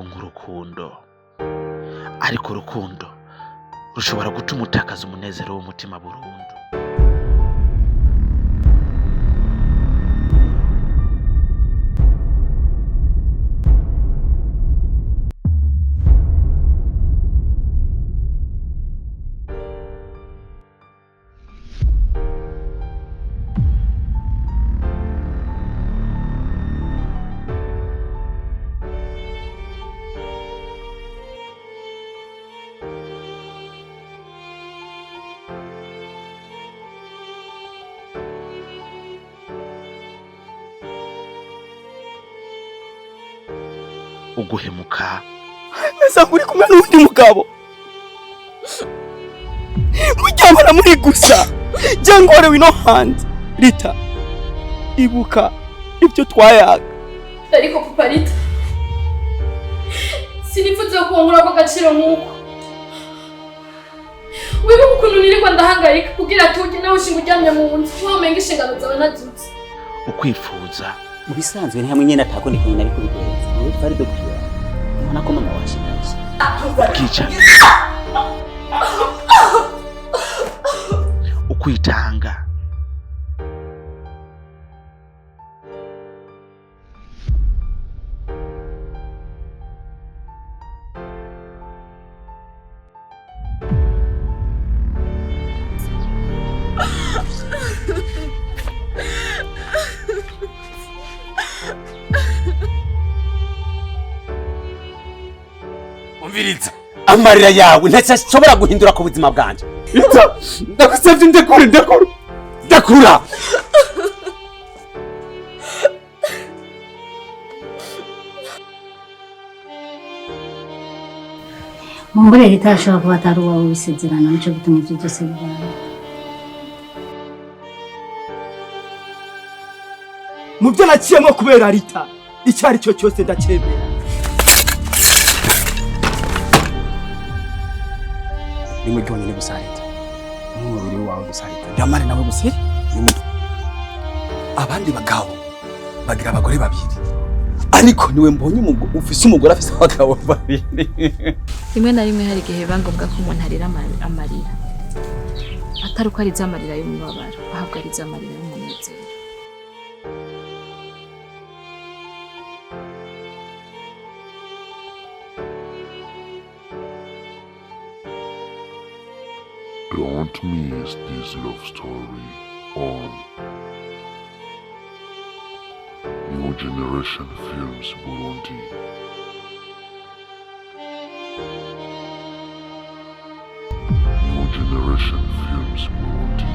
uronka urukundo, ariko urukundo rushobora gutuma utakaza umunezero w'umutima burundu. Uguhemuka. Nasanga uri kumwe n'undi mugabo muryamana muri gusa, jya ino hanze. Rita, ibuka ibyo twayaga. Ariko papa Rita, sinifuza kunkura kw'agaciro nk'uko wibuka ukuntu nirirwa ndahangayika kugira tujye nawe ushinga uryamye mu nzu wamenga inshingano zawe nazutse. Ukwifuza. Mu bisanzwe ni hamwe nyene atakundi kuntu nari kubigenza. Niwe twari dukwiye. Ubona ko mama washigaje. Ubwicanyi. Ukwitanga. Umviriza, amarira yawe ntacyo ashobora guhindura ku buzima bwanje. Rita, ndagusabye ndekure, ndekure, ndekura. Mumbure Rita ashobora kuba atari uwawe w'isezerano, nico gituma ivyo byose bibaye. Mu byo naciyemo kubera Rita, icyo ari cyo cyose ndacyemera. Nimwe ryonyine gusa Rita, n'umubiri wawe gusa Rita, ndamare nawe gusa. Abandi bagabo bagira abagore babiri, ariko niwe mbonye ufise umugore afise abagabo babiri. Rimwe na rimwe hari igihe biba ngombwa ko umuntu arira amarira, atari uko ariza amarira y'umubabaro, ahubwo ariza amarira y'umunezero. Don't miss this love story on New Generation Films Burundi. New Generation Films Burundi.